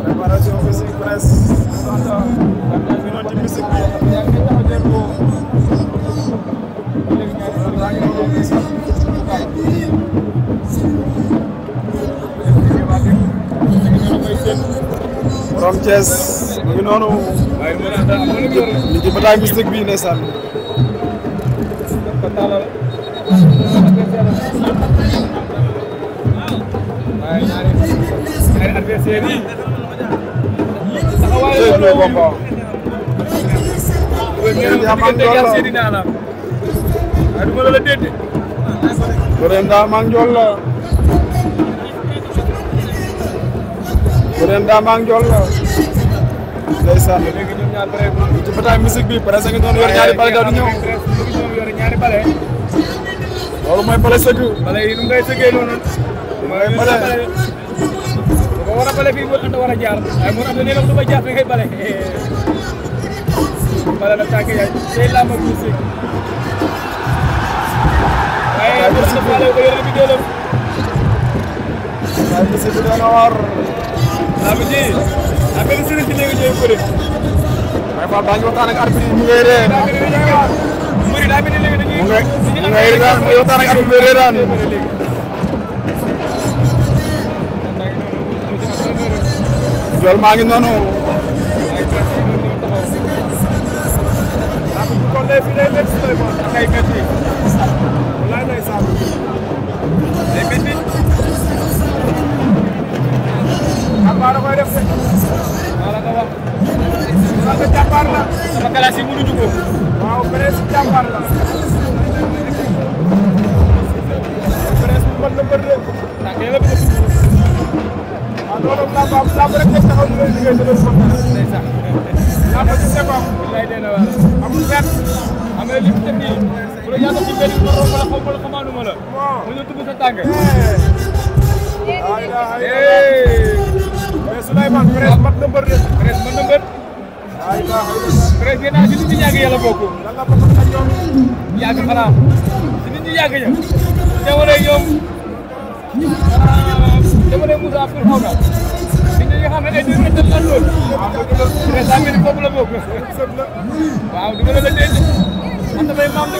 préparation physique presse borom Thiès mu ngi noonu ñu ci bataille mystique bi ndeysaan ñaari adversaire yi Borenda maa njool la Borenda maa njool la ndeysaan ci bataille musique bi presque nga doon yor ñaari bale daw di ñëw loolu mooy bale sëgg bale yi nu ngay sëggee noonu mooy bale ko war a bale fii moo war a jaar waaye moo tax ne du ma jaar fi ngay bale bale la tànk yaay tey laa ma musique waaye bale ko yore bi doolam waaye musique bi doon war am ji affaire sëriñ si léegi ñëw ko def waaye Fall baa ngi waxtaan ak arbitre yi mu ngay ree mbëri daa mel ni léegi dañuy mu ngay waxtaan ak arbitre bi reeraan Ndiol maa ngi noonu kon lay fi day métti Souleymane day métti walaay lay saabu day métti jàmbaar da koy def de wala nga wax nga jàmbaar la sama classe yi mënuñu ko waaw presse jàmbaar la presse bu mën na mbër de tànk yëpp loolu lamb rek nga taxaw ñu lay liggéey sa doon kontaan ndeysaan lamb ci sekoom lay dee na wala amul fenn am na li mu def nii bu la yàgg ci benn ma romb la xaw ma la xamaanuma la mu ñu dugg sa tànk mais Souleymane presse mat na mbër de presse mat na mbër presse ngeen naa si nit ñi yàgg yàlla bokk lan la bokk ak ñoom yàgg xanaa si nit ñi yàgg ña jamono ñoom jamono Moussa Fir xaw na nit ñi nga xam ne ay déedéet dañ lan lool presse daa mel ni foofu la bokk waaw du ma la denc man damay maam de